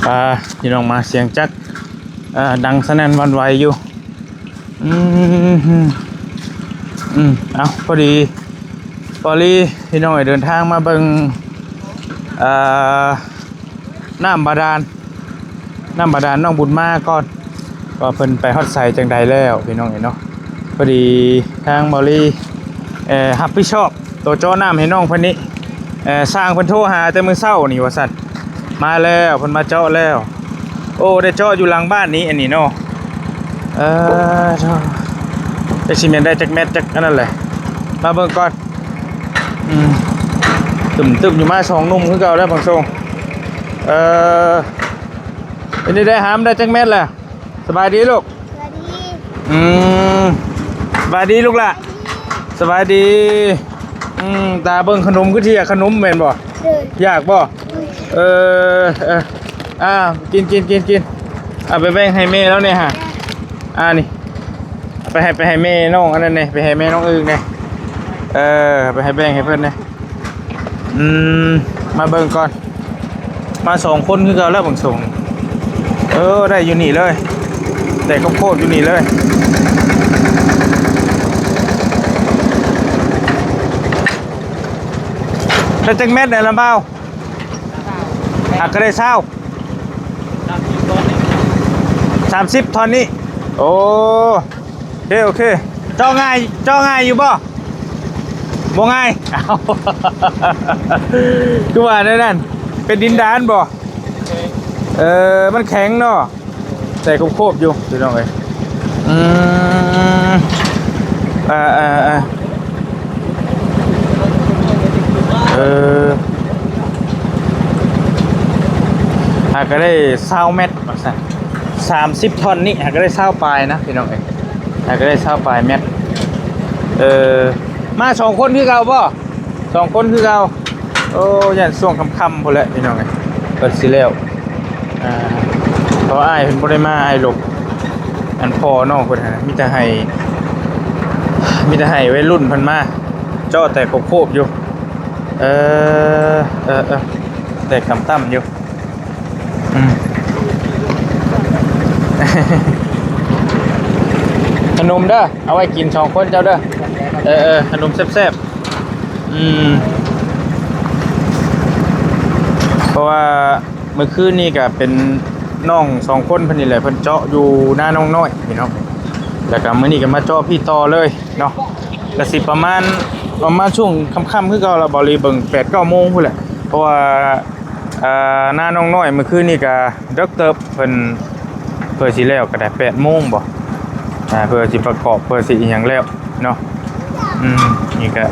ອ່າ ພີ່ນ້ອງມາ ສຽງຈັກ ອ່າ ດັງສະໜັ່ນຫວັ່ນໄຫວຢູ່. ອືມ ອືມ ເອົາ ພໍດີ ພໍດີພີ່ນ້ອງເອີຍ ເດີນທາງມາເບິ່ງ ອ່າ ນ້ຳບາດານ ນ້ຳບາດານໜອງບຸນມາກ່ອນ ວ່າເພິ່ນໄປຮອດໃສຈັ່ງໃດແລ້ວ ພີ່ນ້ອງເອີຍເນາະ. ພໍດີທາງເບົາລີ ເອີ ຮັບຜິດຊອບໂຕເຈາະນ້ຳໃຫ້ນ້ອງເພິ່ນນີ້ ເອີ ຊ່າງເພິ່ນໂທຫາແຕ່ມື້ເຊົ້ານີ້ວ່າຊັ້ນ ມາແລ້ວ ເພິ່ນມາເຈາະແລ້ວ. ໂອ້ ໄດ້ເຈາະຢູ່ຫຼັງບ້ານນີ້ ອັນນີ້ເນາະ. ເອີ ໂທ້ ຈັກຊິແມ່ນໄດ້ຈັກແມັດຈັກອັນນັ້ນແຫຼະ ມາເບິ່ງກ່ອນ. ອືມ ຕຶມໆ ຢູ່ ມາສອງໜຸ່ມຄືເກົ່າແລ້ວບາງຊົງ. ເອີ ເປັນຈັ່ງໃດຫາມ ໄດ້ຈັກແມັດແລ້ວ? ສະບາຍດີລູກ. ສະບາຍດີ. ອືມ ສະບາຍດີລູກຫຼ້າ. ສະບາຍດີ. ອືມ ຕາເບິ່ງຂະໜົມຄືຊິຢາກຂະໜົມແມ່ນບໍ່? ເອີ ຢາກບໍ່? ເອີ ເອີ ເອີ ອ່າ ກິນ ກິນ ກິນ ກິນ. ເອົາໄປແບ່ງໃຫ້ແມ່ລາວແດ່ຫາ ອ່າ ນີ້ ໄປໃຫ້ ໄປໃຫ້ແມ່ນ້ອງອັນນັ້ນແດ່ ໄປໃຫ້ແມ່ນ້ອງອຶ່ງແດ່. ເອີ ໄປໃຫ້ແບ່ງໃຫ້ເພິ່ນແດ່. ອືມ ມາເບິ່ງກ່ອນ ມາສອງຄົນຄືເກົ່າແລ້ວບາງຊົງ. ເອີ ໄດ້ຢູ່ນີ້ເລີຍ ໄດ້ຄອບໆ ຢູ່ນີ້ເລີຍ. ໄດ້ຈັກແມັດແດ່ລະບ່າວ? ຫາກກໍໄດ້ຊາວ ສາມສິບທ່ອນນີ້. ໂອ້ ໂອເຄ ໂອເຄ. ເຈາະງ່າຍ ເຈາະງ່າຍຢູ່ບໍ່? ບໍ່ງ່າຍ. ອ້າວ ຄືວ່າແນວນັ້ນ ເປັນດິນດານບໍ່? ເອີ ມັນແຂງເນາະ. ໃສ່ໂຄບໆ ຢູ່ພີ່ນ້ອງເອີຍ. ອືມ ອ່າໆໆ ເອີ ຫາກກໍໄດ້ຊາວແມັດວ່າຊັ້ນ ສາມສິບທ່ອນນີ້ຫາກກໍໄດ້ຊາວປາຍນະພີ່ນ້ອງເອີຍ ຫາກກໍໄດ້ຊາວປາຍແມັດ. ເອີ ມາສອງຄົນຄືເກົ່າບໍ່? ສອງຄົນຄືເກົ່າ. ໂອ້ ຢ້ານຊ່ວງຄ່ຳໆ ພຸ້ນແຫຼະພີ່ນ້ອງເອີຍ ເພິ່ນຊິແລ້ວ. ອ່າ ເພາະອ້າຍເພິ່ນບໍ່ໄດ້ມາ ອ້າຍຫຼົບ ອັນພໍ່ນ້ອງເພິ່ນຫັ້ນນະ ມີແຕ່ໃຫ້ ມີແຕ່ໃຫ້ໄວລຸ້ນເພິ່ນມາ ເຈາະແຕ່ໂຄບໆ ຢູ່. ເອີ ເອີ ເອີ ແຕ່ຕ່ຳໆ ຢູ່. ອືມ ຂະໜົມເດີ ເອົາໄວ້ກິນສອງຄົນເຈົ້າເດີ. ເອີໆ ຂະໜົມແຊບໆ. ອືມ ເພາະວ່າມື້ຄືນນີ້ກະເປັນນ້ອງສອງຄົນເພິ່ນນີ້ແຫຼະ ເພິ່ນເຈາະຢູ່ນາໜອງນ້ອຍພີ່ນ້ອງ ແລ້ວກະມື້ນີ້ກະມາເຈາະພີ້ຕໍ່ເລີຍເນາະ. ກະຊິປະມານ ປະມານຊ່ວງຄ່ຳໆ ຄືເກົ່າລະ ເບົາລີເບິ່ງແປດເກົ້າໂມງພຸ້ນແຫຼະ ເພາະວ່າ ອ່າ ນາໜອງນ້ອຍມື້ຄືນນີ້ກະເດິກເຕີບ ເພິ່ນ ເພື່ອຊິແລ້ວກະໄດ້ແປດໂມງບໍ ອ່າ ເພື່ອຊິປະກອບ ເພື່ອຊິອີ່ຫຍັງແລ້ວເນາະ. ອືມ ນີ້ກະ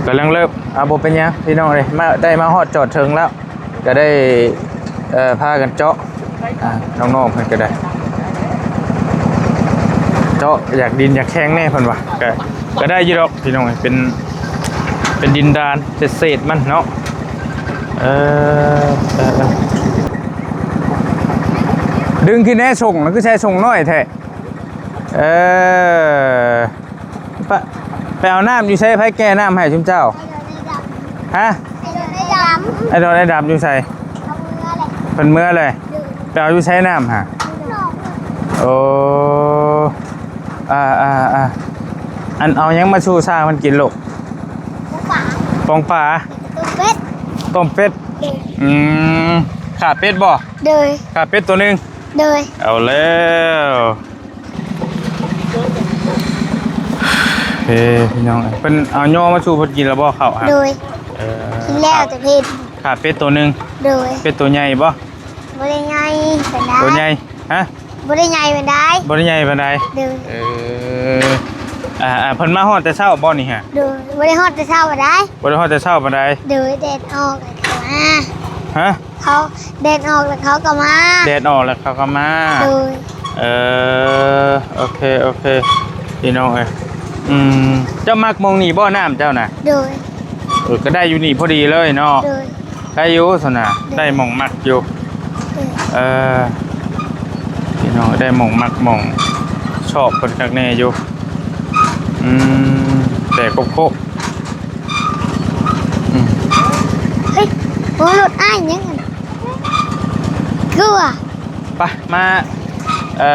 ກຳລັງເລີ່ມ ອ່າ ບໍ່ເປັນຫຍັງພີ່ນ້ອງເອີຍ ມາ ໄດ້ມາຮອດຈອດເຖິງແລ້ວ ກະໄດ້ ເອີ ພາກັນເຈາະ ອ່າ ນ້ອງໆ ເພິ່ນກະໄດ້ ເຈາະຢາກດິນຢາກແຂງແດ່ເພິ່ນວ່າ ກະ ກະໄດ້ຢູ່ດອກພີ່ນ້ອງເອີຍ ເປັນ ເປັນດິນດານເສດໆ ມັນເນາະ. ເອີ ເອີ ເອີ ດຶງຂຶ້ນແດ່ ສົ່ງ ຄືໃຊ້ສົ່ງນ້ອຍແທ້. ເອີ ປະ ໄປເອົານ້ຳຢູ່ໃສ? ໃຜແກ່ນ້ຳໃຫ້ຊຸມເຈົ້າ? ຮະ? ໄອ້ດອນ ໄອ້ດຳ ໄອ້ດອນ ໄອ້ດຳຢູ່ໃສ? ເອົາເມືອແຫຼະ ເພິ່ນເມືອແລ້ວ. ໂດຍ ໄປເອົາຢູ່ໃສນ້ຳຫະ? ໂອ້ ອ່າໆໆ ອັນເອົາຫຍັງມາສູ່ຊ້າງມັນກິນລູກ? ປອງປາ ປອງປາ ຕົ້ມເປັດ ຕົ້ມເປັດ. ໂດຍ ອືມ ຂ້າເປັດບໍ່? ໂດຍ ຂ້າເປັດໂຕໜຶ່ງ. ໂດຍ ເອົາແລ້ວ. ເອີ ພີ່ນ້ອງເອີຍ ເພິ່ນເອົາຍໍມາສູ່ເພິ່ນກິນແລ້ວບໍ່ເຂົ້າຫະ? ໂດຍ ເອີ ກິນແລ້ວແຕ່ເພິ່ນ ຂ້າເປັດໂຕໜຶ່ງ. ໂດຍ ເປັດໂຕໃຫຍ່ບໍ່? ບໍ່ໄດ້ໃຫຍ່ປານໃດ. ໂຕໃຫຍ່ ຮະ? ບໍ່ໄດ້ໃຫຍ່ປານໃດ ບໍ່ໄດ້ໃຫຍ່ປານໃດ. ໂດຍ ເອີ ອ່າໆ ເພິ່ນມາຮອດແຕ່ເຊົ້າບໍ່ນີ້ຫະ? ໂດຍ ບໍ່ໄດ້ຮອດແຕ່ເຊົ້າປານໃດ. ບໍ່ໄດ້ຮອດແຕ່ເຊົ້າປານໃດ. ໂດຍ ແດດອອກແລ້ວເຂົາມາ. ຮະ? ເຂົາ ແດດອອກແລ້ວເຂົາກໍມາ. ແດດອອກແລ້ວເຂົາກໍມາ. ໂດຍ ເອີ ໂອເຄ ໂອເຄ ພີ່ນ້ອງເອີຍ. ອືມ ເຈົ້າມັກໝ່ອງນີ້ບໍ່ ນ້ຳເຈົ້ານະ? ໂດຍ ເອີ ກໍໄດ້ຢູ່ນີ້ພໍດີເລີຍເນາະ. ໂດຍ ໄດ້ຢູ່ຊັ້ນນະ. ໂດຍ ໄດ້ໝ່ອງມັກຢູ່. ໂດຍ ເອີ ພີ່ນ້ອງ ໄດ້ໝ່ອງມັກໝ່ອງຊອບເພິ່ນຄັກແນ່ຢູ່. ອືມ ແຕ່ຄົບໆ. ອືມ ເຮີ້ຍ ໂອ້ ລົດອ້າຍຫຍັງຫັ້ນນະ? ຄື ຕົວະ ໄປ ມາ ເອີ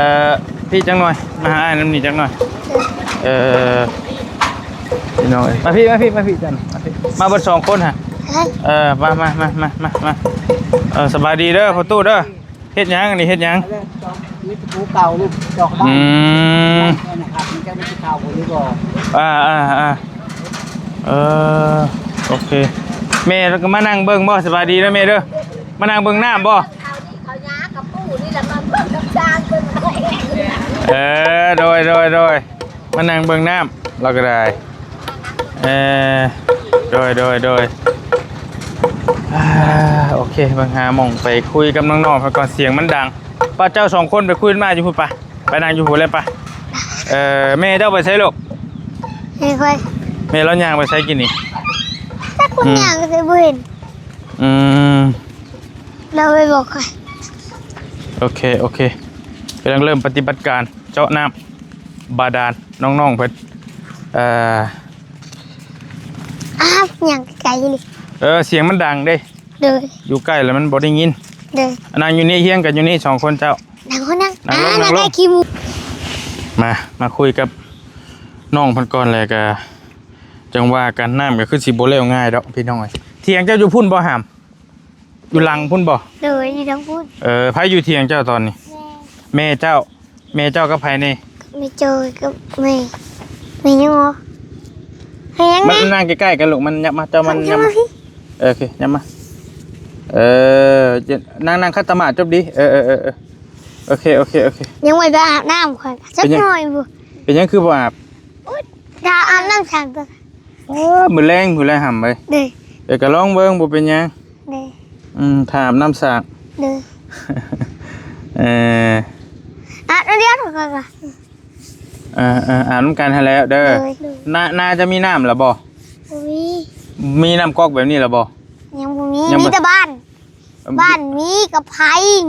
ພີ່ຈັກໜ່ອຍ ມາຫາອ້າຍນຳນີ້ຈັກໜ່ອຍ. ເອີ ພີ່ນ້ອງເອີຍ ມາພີ່ ມາພີ່ ມາພີ່ຈັນ ມາພີ່ ມາເບິດສອງຄົນຫະ. ເອີ ມາ ມາ ເອີ ສະບາຍດີເດີພໍ່ຕູ້ເດີ. ເຮັດຫຍັງອັນນີ້ ເຮັດຫຍັງ? ມີຕະປູເກົ່າ ດອກໄມ້. ອືມ ເອີ ເອີ ເອີ ເອີ ໂອເຄ. ແມ່ກໍມານັ່ງເບິ່ງບໍ່? ສະບາຍດີເດີແມ່ເດີ. ມານັ່ງເບິ່ງນ້ຳບໍ່? ເອີ ໂດຍ ໂດຍ ໂດຍ ມານັ່ງເບິ່ງນ້ຳ ລາວກໍໄດ້. ເອີ ໂດຍ ໂດຍ ໂດຍ ອ່າ ໂອເຄ ເບິ່ງຫາໝ່ອງໄປຄຸຍກັບນ້ອງໆ ເພິ່ນກ່ອນ ສຽງມັນດັງ. ປ້າ ເຈົ້າສອງຄົນໄປຄຸຍມາຢູ່ພຸ້ນປະ ໄປນັ່ງຢູ່ພຸ້ນເລີຍປະ. ເອີ ແມ່ເຈົ້າໄປໃສລູກ? ແມ່ຂ້ອຍ ແມ່ລາວຍ່າງໄປໃສກີ້ນີ້? ຈັກມັນ ອືມ ຍ່າງໃສບໍ່ເຫັນ. ອືມ ລາວໄປບອກຂ້ອຍ. ໂອເຄ ໂອເຄ ກຳລັງເລີ່ມປະຕິບັດການເຈາະນ້ຳ ບາດານ ນ້ອງໆ ເພິ່ນ ເອີ ອ້າວ ຫຍັງໄກໆ ນີ້ ເອີ ສຽງມັນດັງເດ້. ໂດຍ ຢູ່ໃກ້ແລ້ວມັນບໍ່ໄດ້ຍິນ. ໂດຍ ນັ່ງຢູ່ນີ້ ຮຽງກັນຢູ່ນີ້ສອງຄົນເຈົ້າ. ນັ່ງຄົນນັ່ງ ນັ່ງລົງ ອ່າ ນັ່ງລົງ ນັ່ງໃກ້ຂີ້ໝູ. ມາ ມາຄຸຍກັບນ້ອງເພິ່ນກ່ອນ ແລ້ວກະຈັ່ງວ່າກັນ. ນ້ຳກໍຄືຊິບໍ່ແລ້ວງ່າຍດອກພີ່ນ້ອງເອີຍ. ຖຽງເຈົ້າຢູ່ພຸ້ນບໍ່ຫຳ? ຢູ່ຫຼັງພຸ້ນບໍ່? ໂດຍ ຢູ່ທາງພຸ້ນ. ເອີ ໃຜຢູ່ຖຽງເຈົ້າຕອນນີ້? ແມ່ ແມ່ເຈົ້າ. ແມ່ເຈົ້າກັບໃຜນີ້? ແມ່ໂຈຍກັບແມ່ ແມ່ຍັງບໍ່ ໃຫ້ຍັງ ມາ ແມ່ ນັ່ງໃກ້ໆ ກັນລູກ ມັນຍັບມາ ເຈົ້າມັນຍັບມາ. ເອີ ໂອເຄ ຍັບມາ. ເອີ ນັ່ງ ນັ່ງຂັດຕະໝາດຈົບດີ. ເອີ ເອີ ເອີ ເອີ ໂອເຄ ໂອເຄ ໂອເຄ. ຍັງບໍ່ໄດ້ອາບນ້ຳຂ້ອຍ ຈັກໜ້ອຍບໍ່. ເປັນຫຍັງຄືບໍ່ອາບ? ໂອ້ຍ ຖ້າອາບນ້ຳສາງຕົວະ. ເອີ ມື້ແລງ ມື້ແລງຫຳເອີຍ. ເດີ ເອີ ກໍລອງເບິ່ງ ບໍ່ເປັນຫຍັງ. ເດີ ອືມ ຖ້າອາບນ້ຳສາງ. ເດີ ເອີ ອາບນ້ຳດຽວກໍ ເອີ ເອີ ອາບນຳກັນຫັ້ນແຫຼະເດີ. ໂດຍ ນາ ນາຈະມີນ້ຳລະບໍ່? ບໍ່ມີ. ມີນ້ຳກອກແບບນີ້ລະບໍ່? ຍັງບໍ່ມີ ຍັງບໍ່ ມີແຕ່ບ້ານ. ເອີ ບ້ານມີ ກະໄພ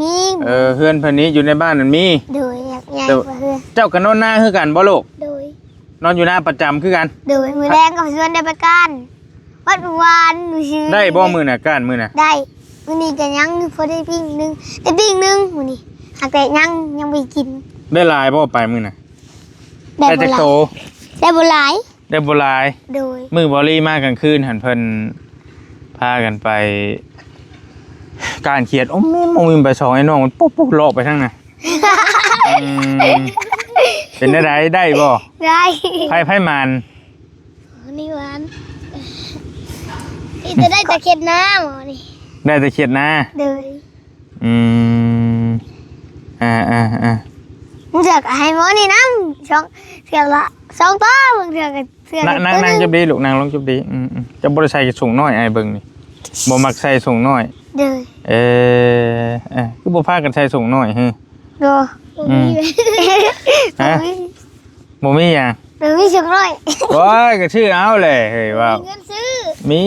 ມີ. ເອີ ເຮືອນເພິ່ນນີ້ ຢູ່ໃນບ້ານນັ້ນມີ. ໂດຍ ຢາກໃຫຍ່ກວ່າເຮືອນ. ເຈົ້າກໍນອນນາຄືກັນບໍ່ລູກ? ໂດຍ ນອນຢູ່ນາປະຈຳຄືກັນ. ໂດຍ ມື້ແລງກໍຊວນໄດ້ໄປກ້ານ ວັດວານມື້ຊື່. ໄດ້ບໍ່ມື້ນະ ກ້ານມື້ນະ? ໄດ້ ມື້ນີ້ກໍຍັງພໍໄດ້ປີ້ງໜຶ່ງ ໄດ້ປີ້ງໜຶ່ງມື້ນີ້ ຫາກແຕ່ຍັງ ຍັງບໍ່ໄດ້ກິນ. ໄດ້ຫຼາຍບໍ່ໄປມື້ນະ? ໄດ້ ໄດ້ຈັກໂຕ? ໄດ້ບໍ່ຫຼາຍ. ໄດ້ບໍ່ຫຼາຍ. ໂດຍ ມື້ບໍ່ລີມາກາງຄືນຫັ້ນ ເພິ່ນພາກັນໄປກ້ານຂຽດ ໂອ້ມມິມໂອ້ມມິມໄປ ສອງໄອ້ນ້ອງມັນປຸບໆ ເລາະໄປທາງນັ້ນ. ອືມ ເປັນແນວໃດ ໄດ້ບໍ່? ໄດ້. ໃຜ ໃຜໝານ? ນີ້ຫວານ ນີ້ແຕ່ໄດ້ແຕ່ຂຽດນາໝໍນີ້. ໄດ້ແຕ່ຂຽດນາ. ໂດຍ ອືມ ອ່າໆໆ ບາງເທື່ອກໍໃຫ້ໝໍນີ້ນຳ ສອງ ເທື່ອລະສອງໂຕ ບາງເທື່ອກໍເທື່ອລະ ນັ່ງ ນັ່ງ ນັ່ງຈຸບດີລູກ ນັ່ງລົງຈຸບດີ. ອືມໆ ເຈົ້າບໍ່ໄດ້ໃສ່ສົ້ງນ້ອຍ ອ້າຍເບິ່ງນີ້ ບໍ່ມັກໃສ່ສົ້ງນ້ອຍ. ໂດຍ ເອີ ເອີ ຄືບໍ່ພາກັນໃສ່ສົ້ງນ້ອຍຫື? ບໍ່ ອືມ ບໍ່ມີ. ຮະ? ບໍ່ມີ. ບໍ່ມີຫຍັງ? ບໍ່ມີຊຸກນ້ອຍ. ໂອ້ຍ ກໍຊື້ເອົາແຫຼະເຮີ້ຍ ເວົ້າ ມີເງິນຊື້. ມີ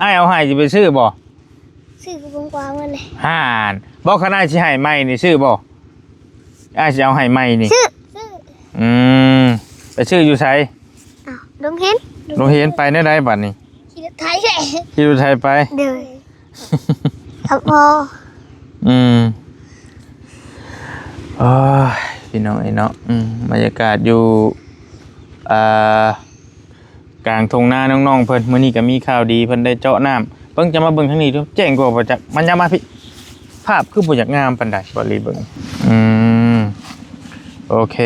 ອ້າຍເອົາໃຫ້ ຊິໄປຊື້ບໍ່? ຊື້ກະປອງກວາງມັນເລີຍ. ຫານ ບໍ່ ຄັນອ້າຍຊິໃຫ້ໃໝ່ນີ້ ຊື້ບໍ່? ອ້າຍຊິເອົາໃຫ້ໃໝ່ນີ້. ຊື້ ຊື້. ອືມ ໄປຊື້ຢູ່ໃສ? ອ້າວ ໂຮງຮຽນ. ໂຮງຮຽນ ໄປແນວໃດບັດນີ້? ຂີ່ລົດໄຖແຫຼະ. ຂີ່ລົດໄຖໄປ. ໂດຍ ກັບພໍ່. ອືມ ໂອ້ຍ ພີ່ນ້ອງເອີຍເນາະ ອືມ ບັນຍາກາດຢູ່ ອ່າ ກາງທົ່ງນານ້ອງໆເພິ່ນ. ມື້ນີ້ກໍມີຂ່າວດີ ເພິ່ນໄດ້ເຈາະນ້ຳ. ເບິ່ງ ຈະມາເບິ່ງທາງນີ້ດູ ແຈ້ງກວ່າບໍ່ຈັກ. ມາ ຍາມມາພີ່ ພາບຄືບໍ່ຢາກງາມປານໃດ ບໍ່ລີເບິ່ງ. ອືມ ໂອເຄ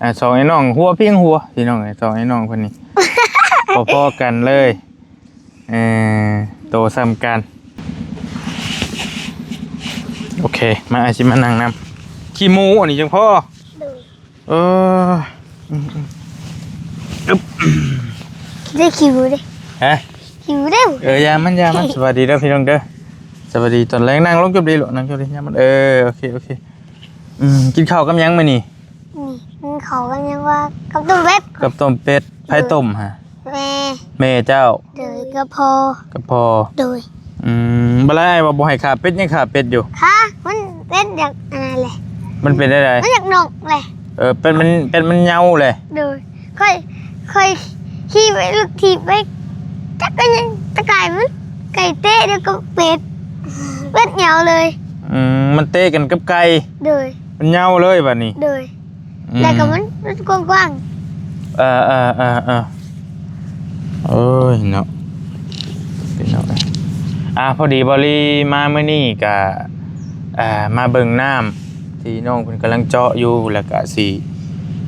ອ່າ ສອງໄອ້ນ້ອງຫົວພຽງຫົວ ພີ່ນ້ອງເອີຍ ສອງໄອ້ນ້ອງເພິ່ນນີ້ ພໍໆກັນເລີຍ. ເອີ ໂຕສ່ຳກັນ. ໂອເຄ ມາ ອ້າຍຊິມານັ່ງນຳ. ຂີ້ໝູອັນນີ້ຈັ່ງພໍ. ໂດຍ ເອີ ອືມໆ ອຶບ ໄດ້ຂີ້ໝູເດ້. ຮະ? ຂີ້ໝູເດ້. ເອີ ຢ່າມັນ ຢ່າມັນ. ສະບາຍດີເດີພີ່ນ້ອງເດີ ສະບາຍດີຕອນແລງ. ນັ່ງລົງຈຸບດີລູກ ນັ່ງຈຸບດີ. ຢ່າມັນ ເອີ ໂອເຄ ໂອເຄ. ອືມ ກິນເຂົ້າກັບຫຍັງມື້ນີ້? ນີ້ ກິນເຂົ້າກັບຫຍັງວະ? ກັບຕົ້ມເປັດ. ກັບຕົ້ມເປັດ. ໃຜຕົ້ມຫະ? ແມ່. ແມ່ເຈົ້າ? ໂດຍ ກັບພໍ່. ກັບພໍ່. ໂດຍ. ອືມ ບັດລະອ້າຍວ່າບໍ່ໃຫ້ຂ້າເປັດ ຍັງຂ້າເປັດຢູ່. ຂ້າ ມັນເປັດຢາກອັນນັ້ນແຫຼະ. ມັນເປັນແນວໃດ? ມັນຢາກນົກແຫຼະ. ເອີ ເປັດມັນ ເປັດມັນເຍົາແຫຼະ. ໂດຍ ຂ້ອຍ ຂ້ອຍຂີ່ໄປ ລູກຖີບໄປ ຈັກກໍຍັງຕະກາຍມັນ ໄກ່ເຕະ ດຽວກໍເປັດ ເປັດເຍົາເລີຍ. ອືມ ມັນເຕະກັນກັບໄກ່ ໂດຍ ມັນເຍົາເລີຍບາດນີ້ ໂດຍ ອືມ ແລ້ວກໍມັນ ມັນກວ້າງໆ ເອີໆໆໆ ໂອ້ຍເນາະ ພີ່ນ້ອງເອີຍ ອ່າ ພໍດີເບົາຫຼີມາມື້ນີ້ກະ ອ່າ ມາເບິ່ງນ້ຳທີ່ນ້ອງເພິ່ນກຳລັງເຈາະຢູ່ ແລ້ວກະຊິ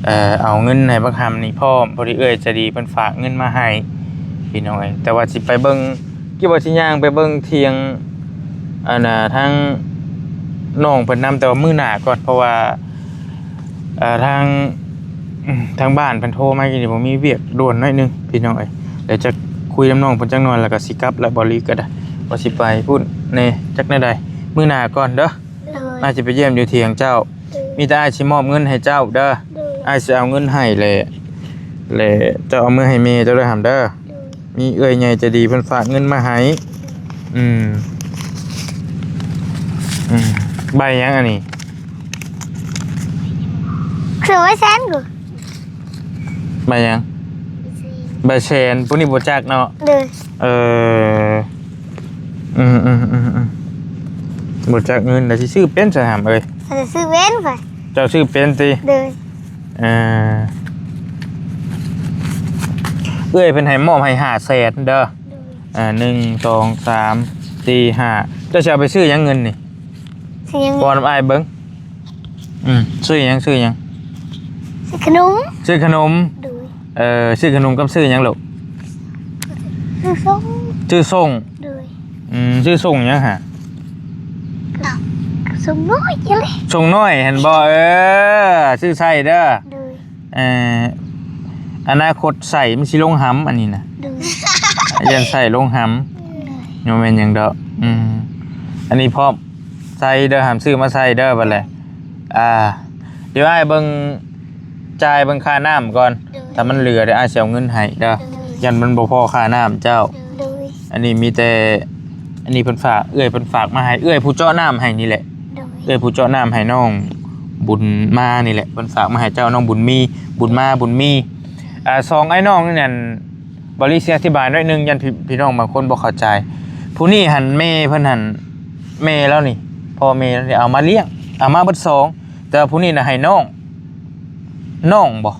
ເອີ ເອົາເງິນໃຫ້ບັກຫຳນີ້ພ້ອມ ພໍດີເອື້ອຍໃຈດີເພິ່ນຝາກເງິນມາໃຫ້ ພີ່ນ້ອງເອີຍ ແຕ່ວ່າຊິໄປເບິ່ງ ຄິດວ່າຊິຍ່າງໄປເບິ່ງຖຽງ ອັນນ່າ ທາງນ້ອງເພິ່ນນຳ ແຕ່ວ່າມື້ໜ້າກ່ອນ ເພາະວ່າ ເອີ ທາງ ທາງບ້ານເພິ່ນໂທມາກີ້ນີ້ ບໍ່ມີວຽກດ່ວນໜ້ອຍໜຶ່ງ ພີ່ນ້ອງເອີຍ ດຽວຈະຄຸຍນຳນ້ອງເພິ່ນຈັກໜ່ອຍ ແລ້ວກໍຊິກັບແລ້ວ ເບົາຫຼີກໍໄດ້ ວ່າຊິໄປພຸ້ນແດ່ ຈັກແນວໃດ ມື້ໜ້າກ່ອນເດີ ໂດຍ ອ້າຍຊິໄປຢ້ຽມຢູ່ຖຽງເຈົ້າ ໂດຍ ມີແຕ່ອ້າຍຊິມອບເງິນໃຫ້ເຈົ້າເດີ ໂດຍ ອ້າຍຊິເອົາເງິນໃຫ້ແຫຼະ ແລະເຈົ້າເອົາເມືອໃຫ້ແມ່ເຈົ້າເດີຫຳເດີ ໂດຍ ມີເອື້ອຍໃຫຍ່ໃຈດີເພິ່ນຝາກເງິນມາໃຫ້ ອືມ ອືມ ໃບຫຍັງອັນນີ້? ຄືໃບແສນກູ ໃບຫຍັງ? ໃບແສນ ຜູ້ນີ້ບໍ່ຈັກເນາະ ໂດຍ ເອີ ອືມໆໆໆ ບໍ່ຈັກເງິນ ແລ້ວຊິຊື້ເປັນຊະຫຳເອີຍ? ເຈົ້າຊື້ເປັນຂ້ອຍ ເຈົ້າຊື້ເປັນຕິ? ໂດຍ ເອີ ເອື້ອຍເພິ່ນໃຫ້ມອບໃຫ້ຫ້າແສນເດີ ໂດຍ ອ່າ ໜຶ່ງ ສອງ ສາມ ສີ່ ຫ້າ ເຈົ້າຊິເອົາໄປຊື້ຫຍັງເງິນນີ້? ຊື້ຫຍັງ? ເວົ້ານຳອ້າຍເບິ່ງ ອືມ ຊື້ຫຍັງ ຊື້ຫຍັງ? ຊື້ຂະໜົມ ຊື້ຂະໜົມ ໂດຍ ເອີ ຊື້ຂະໜົມກັບຊື້ຫຍັງລູກ? ຊື້ສົ່ງ ຊື້ສົ່ງ ໂດຍ ອືມ ຊື້ສົ່ງຫຍັງຫະ? ສົ່ງນ້ອຍເລີຍ ສົ່ງນ້ອຍຫັ້ນບໍ່? ເອີ ຊື້ໃສ່ເດີ ໂດຍ ເອີ ອະນາຄົດໃສ່ມັນຊິລົງຫຳອັນນີ້ນະ ໂດຍ ຢ້ານໃສ່ລົງຫຳ ໂດຍ ບໍ່ແມ່ນຫຍັງດອກ ອືມ ອັນນີ້ພ້ອມໃສ່ເດີ ຫາມຊື້ມາໃສ່ເດີ ບັດແລະ ອ່າ ດຽວອ້າຍເບິ່ງ ຈ່າຍເບິ່ງຄ່ານ້ຳກ່ອນ ໂດຍ ຖ້າມັນເຫຼືອດຽວອ້າຍຊິເອົາເງິນໃຫ້ເດີ ໂດຍ ຢ້ານມັນບໍ່ພໍຄ່ານ້ຳເຈົ້າ ໂດຍ ອັນນີ້ມີແຕ່ ອັນນີ້ເພິ່ນຝາກ ເອື້ອຍເພິ່ນຝາກມາໃຫ້ ເອື້ອຍຜູ້ເຈາະນ້ຳໃຫ້ນີ້ແຫຼະ ໂດຍ ເອື້ອຍຜູ້ເຈາະນ້ຳໃຫ້ນ້ອງບຸນມານີ້ແຫຼະ ເພິ່ນຝາກມາໃຫ້ເຈົ້າ ນ້ອງບຸນມີ ບຸນມາ ບຸນມີ ອ່າ ສອງອ້າຍນ້ອງນີ້ນັ້ນ ເບົາຫຼີຊິອະທິບາຍໜ້ອຍໜຶ່ງ ຢ້ານພີ່ ພີ່ນ້ອງບາງຄົນບໍ່ເຂົ້າໃຈ ຜູ້ນີ້ຫັ້ນແມ່ເພິ່ນຫັ້ນ ແມ່ລາວນີ້ ພໍ່ແມ່ລາວນີ້ເອົາມາລ້ຽງ ເອົາມາເບິດສອງ ແຕ່ວ່າຜູ້ນີ້ນະໃຫ້ນ້ອງ ນ້ອງບໍ່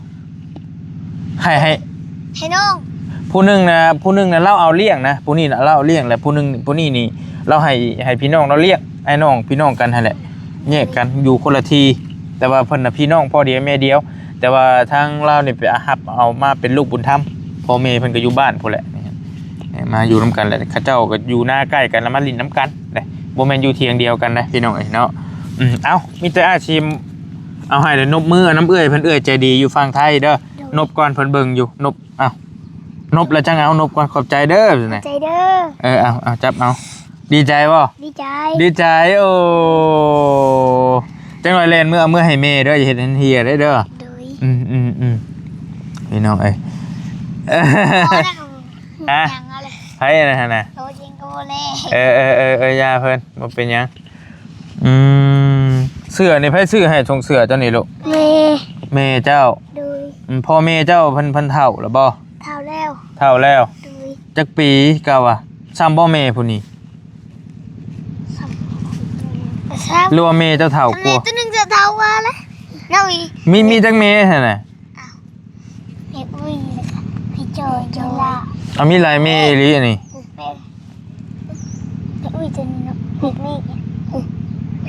ໃຫ້ ໃຫ້ ໃຫ້ນ້ອງ ຜູ້ໜຶ່ງນະ ຜູ້ໜຶ່ງນະລາວເອົາລ້ຽງນະ ຜູ້ນີ້ນະລາວເອົາລ້ຽງ ແລະຜູ້ໜຶ່ງ ຜູ້ນີ້ນີ້ລາວໃຫ້ ໃຫ້ພີ່ນ້ອງລາວລ້ຽງ ອ້າຍນ້ອງ ພີ່ນ້ອງກັນຫັ້ນແຫຼະ ແຍກກັນຢູ່ຄົນລະທີ່ ແຕ່ວ່າເພິ່ນນະພີ່ນ້ອງພໍ່ດຽວແມ່ດຽວ ແຕ່ວ່າທາງລາວນີ້ໄປຮັບເອົາມາເປັນລູກບຸນທຳ ພໍ່ແມ່ເພິ່ນກໍຢູ່ບ້ານພຸ້ນແຫຼະ ມາຢູ່ນຳກັນແຫຼະ ເຂົາເຈົ້າກໍຢູ່ນາໃກ້ກັນ ແລ້ວມາຫຼິ້ນນຳກັນເດ້ ບໍ່ແມ່ນຢູ່ຖຽງດຽວກັນນະ ພີ່ນ້ອງເອີຍເນາະ ອືມ ເອົ້າ ມີແຕ່ອາຊີບ ເອົາໃຫ້ແລ້ວນົບມືນຳເອື້ອຍເພິ່ນ ເອື້ອຍໃຈດີຢູ່ຝັ່ງໄທເດີ ໂດຍ ນົບກ່ອນ ເພິ່ນເບິ່ງຢູ່ ນົບ ເອົ້າ ນົບແລ້ວຈັ່ງເອົາ ນົບກ່ອນ ຂອບໃຈເດີ ຂອບໃຈເດີ ເອີ ເອົາ ເອົາ ຈັບເອົາ ດີໃຈບໍ່? ດີໃຈ ດີໃຈ ໂອ້ ຈັກໜ້ອຍແລ່ນເມືອ ເອົາເມືອໃຫ້ແມ່ເດີ ຢ່າເຮັດໃຫ້ເຮຍເດີ ໂດຍ ອືມໆໆ ພີ່ນ້ອງເອີຍ ຮະ ຫຍັງເອົາເລີຍ ໃຜອັນນັ້ນຫັ້ນນະ ໂຕຈິງກໍບໍ່ແລ ເອີໆໆໆ ຢ່າເພິ່ນ ບໍ່ເປັນຫຍັງ ອືມ ເສື້ອນີ້ໃຜຊື້ໃຫ້ ຊົງເສື້ອເຈົ້ານີ້ລູກ? ແມ່ ແມ່ເຈົ້າ ໂດຍ ອືມ ພໍ່ແມ່ເຈົ້າເພິ່ນ ເພິ່ນເຖົ້າແລ້ວບໍ່? ເຖົ້າແລ້ວ ເຖົ້າແລ້ວ ໂດຍ ຈັກປີເຈົ້າວ່າ ຊ່ຳບໍ່ແມ່ຜູ້ນີ້? ຊ່ຳ ຫຼືວ່າແມ່ເຈົ້າເຖົ້າກວ່າ? ແມ່ຕົວໜຶ່ງຈະເຖົ້າກວ່າແຫຼະ ນ້ອງອີ ມີ ມີຈັກແມ່ຫັ້ນນະ? ອ້າວ ແມ່ອຸ້ຍ ແລ້ວກໍແມ່ຈອຍ ຈອຍລາ ເອົາ ມີຫຼາຍແມ່ອີ່ຫຼີອັນນີ້ ແມ່ ແມ່ອຸ້ຍຕົວນີ້ເນາະ ແມ່ ແມ່ ແ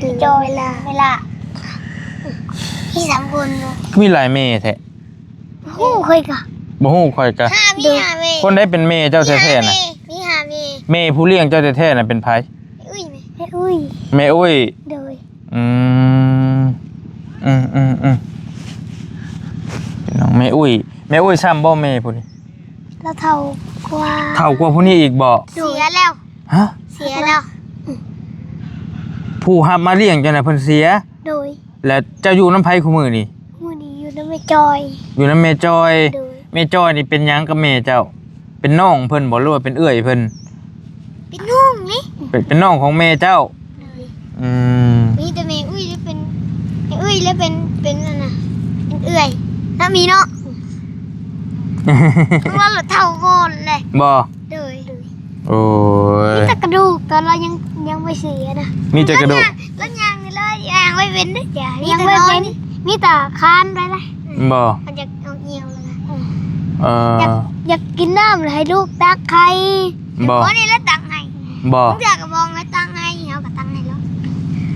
ມ່ຈອຍ ເວລາ ເວລາ ມີສາມຄົນເນາະ ຄືມີຫຼາຍແມ່ແທ້? ບໍ່ຮູ້ ຂ້ອຍກະ ບໍ່ຮູ້ ຂ້ອຍກະ ຫ້າ ມີຫ້າແມ່ ຄົນໃດເປັນແມ່ເຈົ້າແທ້ໆນະ? ມີຫ້າແມ່ ມີຫ້າແມ່ ແມ່ຜູ້ລ້ຽງເຈົ້າແທ້ໆນະເປັນໃຜ? ແມ່ອຸ້ຍ ແມ່ອຸ້ຍ ແມ່ອຸ້ຍ ໂດຍ ອືມ ອືມໆໆ ພີ່ນ້ອງ ແມ່ອຸ້ຍ ແມ່ອຸ້ຍຊ່ຳບໍ່ແມ່ຜູ້ນີ້? ລາວເຖົ້າກວ່າ ເຖົ້າກວ່າຜູ້ນີ້ອີກບໍ່? ເສຍແລ້ວ ຮະ? ເສຍແລ້ວ ຜູ້ຮັບມາລ້ຽງເຈົ້ານະເພິ່ນເສຍ ໂດຍ ແລ້ວເຈົ້າຢູ່ນຳໃຜຄູ່ມື້ນີ້? ມື້ນີ້ຢູ່ນຳແມ່ຈອຍ ຢູ່ນຳແມ່ຈອຍ ໂດຍ ແມ່ຈອຍນີ້ເປັນຫຍັງກັບແມ່ເຈົ້າ? ເປັນນ້ອງເພິ່ນບໍ່ ຫຼືວ່າເປັນເອື້ອຍເພິ່ນ? ເປັນນ້ອງນີ້ ເປັນ ເປັນນ້ອງຂອງແມ່ເຈົ້າ ໂດຍ ອືມ ມີແຕ່ແມ່ອຸ້ຍ ແລ້ວເປັນ ແມ່ອຸ້ຍ ແລ້ວເປັນ ເປັນອັນນ່າ ເປັນເອື້ອຍ ແລ້ວມີເນາະ ເພາະວ່າລາວເຖົ້າກ່ອນແຫຼະ ບໍ່? ໂດຍ ໂອ້ຍ ມີແຕ່ກະດູກ ຕອນລາວຍັງ ຍັງບໍ່ເສຍນະ ມີແຕ່ກະດູກ ລາວ ເປັນເດ້ ມີແຕ່ນອນ ມີແຕ່ຄານໄປລະ ບໍ່ ມັນຢາກເອົາອຽວລະ ເອີ ຢາກ ຢາກກິນນ້ຳ ໃຫ້ລູກຕັກໃຫ້ ບໍ່ ບໍ່ນີ້ລະຕັກໃຫ້ ບໍ່ ເທື່ອກະບອງໃຫ້ຕັກໃຫ້ ເຮົາກະຕັກໃຫ້ລະ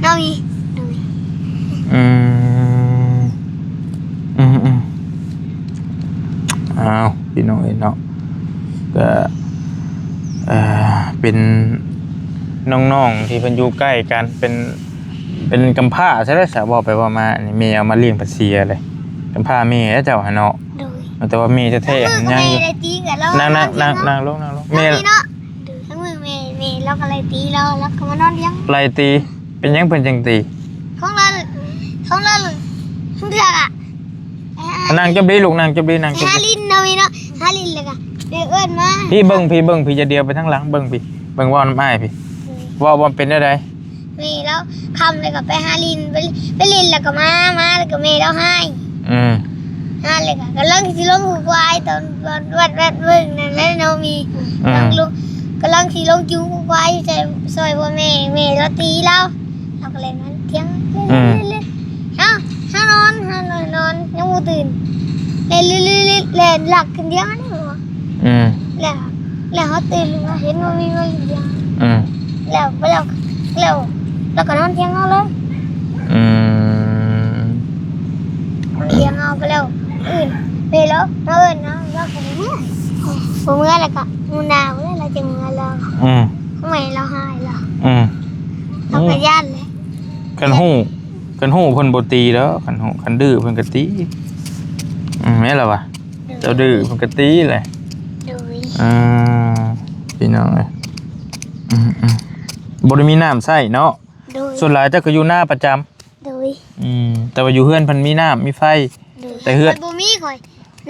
ເນາະ ອືມ ອືມ ອືມ ອ້າວ ພີ່ນ້ອງເອີຍເນາະ ກະ ເອີ ເປັນນ້ອງໆທີ່ເພິ່ນຢູ່ໃກ້ກັນ ເປັນ ເປັນກຳພ້າຊະແລ້ວ ເວົ້າໄປເວົ້າມາ ອັນນີ້ແມ່ເອົາມາລ້ຽງພັດເສຍເລີຍ ກຳພ້າແມ່ເຈົ້າຫັ້ນເນາະ ໂດຍ ແຕ່ວ່າແມ່ແທ້ໆ ຍັງຢູ່ ແມ່ໄດ້ຕີກັນແລ້ວ ນັ່ງ ນັ່ງ ນັ່ງລົງ ນັ່ງລົງ ແມ່ ເນາະ ແມ່ ແມ່ລາວກະໄລ່ຕີລາວ ລາວກະມານອນລ້ຽງ ໄລ່ຕີ ເປັນຫຍັງເພິ່ນຈຶ່ງຕີ ຂອງລາວ ຂອງລາວ ເທື່ອກະ ນັ່ງຈົບດີລູກ ນັ່ງຈົບດີ ນັ່ງຈົບດີ ຫາຫຼິ້ນເນາະ ເນາະ ຫາຫຼິ້ນແລ້ວກະ ເອີ້ນມາ ພີ່ເບິ່ງ ພີ່ເບິ່ງ ພີ່ ຢ່າດຽວໄປທາງຫຼັງ ເບິ່ງພີ່ ເບິ່ງເວົ້ານຳອ້າຍພີ່ ເວົ້າວ່າເປັນແນວໃດ ແມ່ລາວຄ່ຳແລ້ວກະໄປຫາຫຼິ້ນ ໄປ ໄປຫຼິ້ນແລ້ວກະມາ ມາແລ້ວກະແມ່ລາວຫາຍ ອືມ ຫາຍແລ້ວກະກຳລັງຊິລົງຄວາຍ ຕອນ ຕອນແວັດໆເບິ່ງນັ້ນແຫຼະເນາະ ມີ ອືມ ກຳລັງລົງ ກຳລັງຊິລົງຈູງຄວາຍໃສ່ ຊ່ອຍພໍ່ແມ່ ແມ່ລາວຕີລາວ ລາວກະເລີຍມາຖຽງ ອືມ ເຮົາ ເຮົານອນ ເຮົານອນ ນອນ ຍັງບໍ່ຕື່ນ ແລ່ນ ແລ່ນ ແລ່ນລັກຂຶ້ນຖຽງອັນນີ້ ອືມ ແລ້ວ ແລ້ວເຮົາຕື່ນມາເຫັນວ່າມີມາຢູ່ຖຽງ ອືມ ແລ້ວ ແລ້ວ ແລ້ວ ແລ້ວກະນອນຖຽງເຮົາເລີຍ ອືມ ນອນຖຽງເຮົາໄປແລ້ວ ອື່ນ ເວລາເຮົາເອີ້ນເຮົາ ເຮົາກະບໍ່ເມືອ ບໍ່ເມືອແລ້ວກະມື້ໜ້າພຸ້ນແຫຼະ ລາວຈຶ່ງເມືອລາວ ອືມ ແມ່ລາວຫາຍລາວ ອືມ ເຮົາກະຢ້ານແຫຼະ ຄັນຮູ້ ຄັນຮູ້ເພິ່ນບໍ່ຕີດອກ ຄັນຮູ້ ຄັນດື້ເພິ່ນກະຕີ ອືມ ແມ່ນລະວະ ໂດຍ ເຈົ້າດື້ເພິ່ນກະຕີແຫຼະ ໂດຍ ອືມ ພີ່ນ້ອງເອີຍ ອືມໆ ບໍ່ໄດ້ມີນ້ຳໃຊ້ເນາະ ໂດຍ ສ່ວນຫຼາຍເຈົ້າກະຢູ່ນາປະຈຳ ໂດຍ ອືມ ແຕ່ວ່າຢູ່ເຮືອນເພິ່ນມີນ້ຳມີໄຟ ໂດຍ ແຕ່ເຮືອນ ຂ້ອຍບໍ່ມີ ຂ້ອຍ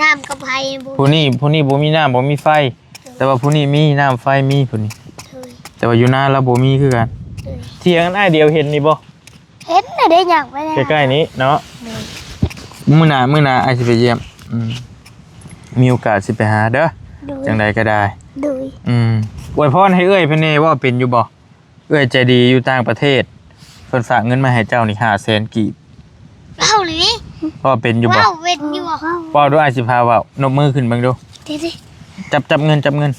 ນ້ຳກັບໄຟ ຜູ້ນີ້ ຜູ້ນີ້ບໍ່ມີນ້ຳບໍ່ມີໄຟ ໂດຍ ແຕ່ວ່າຜູ້ນີ້ມີນ້ຳໄຟມີຜູ້ນີ້ ໂດຍ ແຕ່ວ່າຢູ່ນາລາວບໍ່ມີຄືກັນ ໂດຍ ຖຽງອັນອ້າຍດຽວເຫັນນີ້ບໍ່ ເຫັນແລ້ວເດ້ ຍ່າງໄປແລ້ວ ໃກ້ໆນີ້ເນາະ ໂດຍ ມື້ໜ້າ ມື້ໜ້າອ້າຍຊິໄປຢ້ຽມ ອືມ ມີໂອກາດຊິໄປຫາເດີ ໂດຍ ຈັ່ງໃດກະໄດ້ ໂດຍ ອືມ ອວຍພອນໃຫ້ເອື້ອຍເພິ່ນແດ່ ເວົ້າເປັນຢູ່ບໍ່? ເອື້ອຍໃຈດີຢູ່ຕ່າງປະເທດ ເພິ່ນຝາກເງິນມາໃຫ້ເຈົ້ານີ້ຫ້າແສນກີບ ເວົ້າເລີຍ ເວົ້າເປັນຢູ່ບໍ່? ເວົ້າເປັນຢູ່ບໍ່? ເວົ້າດູ ອ້າຍຊິພາເວົ້າ ນົບມືຂຶ້ນເບິ່ງດູ ຈັບ ຈັບເງິນ ຈັບເງິນ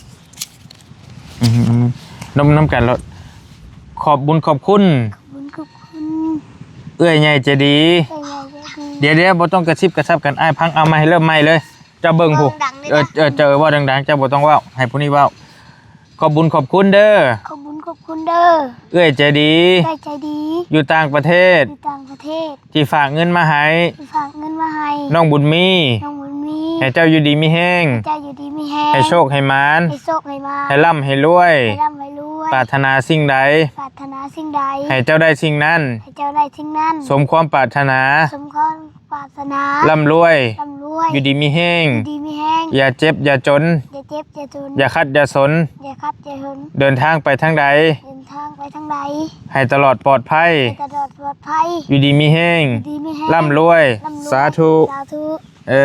ອືມ ນົບນຳກັນໂລດ ຂອບບຸນຂອບຄຸນ ຂອບບຸນຂອບຄຸນ ເອື້ອຍໃຫຍ່ໃຈດີ ເອື້ອຍໃຫຍ່ໃຈດີ ດຽວໆ ບໍ່ຕ້ອງກະຊິບກະຊັບກັນ ອ້າຍພັງ ເອົາໃໝ່ ເລີ່ມໃໝ່ເລີຍ ເຈົ້າເບິ່ງພຸ້ນ ເອີ ເຈົ້າເວົ້າດັງໆ ເຈົ້າບໍ່ຕ້ອງເວົ້າ ໃຫ້ຜູ້ນີ້ເວົ້າ ຂອບບຸນຂອບຄຸນເດີ ຂອບບຸນຂອບຄຸນເດີ ເອື້ອຍໃຈດີ ເອື້ອຍໃຈດີ ຢູ່ຕ່າງປະເທດ ຢູ່ຕ່າງປະເທດ ທີ່ຝາກເງິນມາໃຫ້ ທີ່ຝາກເງິນມາໃຫ້ ນ້ອງບຸນມີ ນ້ອງບຸນມີ ໃຫ້ເຈົ້າຢູ່ດີມີແຮງ ໃຫ້ເຈົ້າຢູ່ດີມີແຮງ ໃຫ້ໂຊກໃຫ້ໝານ ໃຫ້ໂຊກໃຫ້ໝານ ໃຫ້ລ່ຳໃຫ້ລວຍ ໃຫ້ລ່ຳໃຫ້ລວຍ ປາດຖະໜາສິ່ງໃດ ປາດຖະໜາສິ່ງໃດ ໃຫ້ເຈົ້າໄດ້ສິ່ງນັ້ນ ໃຫ້ເຈົ້າໄດ້ສິ່ງນັ້ນ ສົມຄວາມປາດຖະໜາ ສົມຄວາມ ປາດຖະໜາ ລ່ຳລວຍ ລ່ຳລວຍ ຢູ່ດີມີແຮງ ຢູ່ດີມີແຮງ ຢ່າເຈັບຢ່າຈົນ ຢ່າເຈັບຢ່າຈົນ ຢ່າຂັດຢ່າສົນ ຢ່າຂັດຢ່າສົນ ເດີນທາງໄປທາງໃດ ເດີນທາງໄປທາງໃດ ໃຫ້ຕະຫຼອດປອດໄພ ໃຫ້ຕະຫຼອດປອດໄພ ຢູ່ດີມີແຮງ ຢູ່ດີມີແຮງ ລ່ຳລວຍ ລ່ຳລວຍ ສາທຸ ສາທຸ ເອີ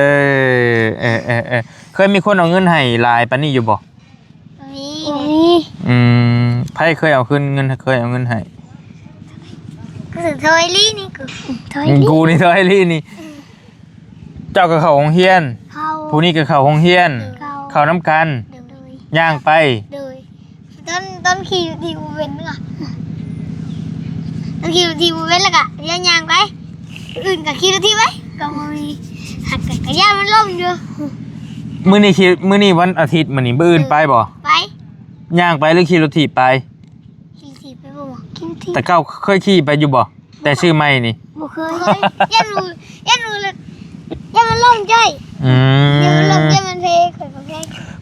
ເອີ ເອີ ເອີ ເຄີຍມີຄົນເອົາເງິນໃຫ້ຫຼາຍປານນີ້ຢູ່ບໍ່? ມີ ບໍ່ມີ ອືມ ໃຜເຄີຍເອົາຄືນເງິນ ເຄີຍເອົາເງິນໃຫ້? ຄືທອຍລີນີ້ ທອຍລີ ກູນີ້ທອຍລີນີ້ ເຈົ້າກະເຂົ້າໂຮງຮຽນ ເຂົ້າ ຜູ້ນີ້ກະເຂົ້າໂຮງຮຽນ ເຂົ້າ ເຂົ້ານຳກັນ ໂດຍ ຍ່າງໄປ ໂດຍ ຕອນ ຕອນຂີ່ລົດຖີບບໍ່ເປັນກະ ຕອນຂີ່ລົດຖີບບໍ່ເປັນລະກະ ຍ່າງໄປ ອື່ນກະຂີ່ລົດຖີບໄປ ກະບໍ່ມີ ຫັກກະ ກະຢ້ານມັນລົ້ມຢູ່ ມື້ນີ້ຂີ່ ມື້ນີ້ວັນອາທິດ ມື້ນີ້ ມື້ອື່ນໄປບໍ່? ໄປ ຍ່າງໄປຫຼືຂີ່ລົດຖີບໄປ? ຂີ່ລົດຖີບໄປບໍ່? ຂີ່ລົດຖີບ ແຕ່ເກົ່າເຄີຍຂີ່ໄປຢູ່ບໍ່? ແຕ່ຊື້ໃໝ່ນີ້ ບໍ່ເຄີຍ ຢ້ານ ຢ້ານ ຢ້ານມັນລົ້ມຈ້ອຍ ອືມ ຢ້ານມັນລົ້ມ ຢ້ານມັນເພ ຂ້ອຍບໍ່ແພ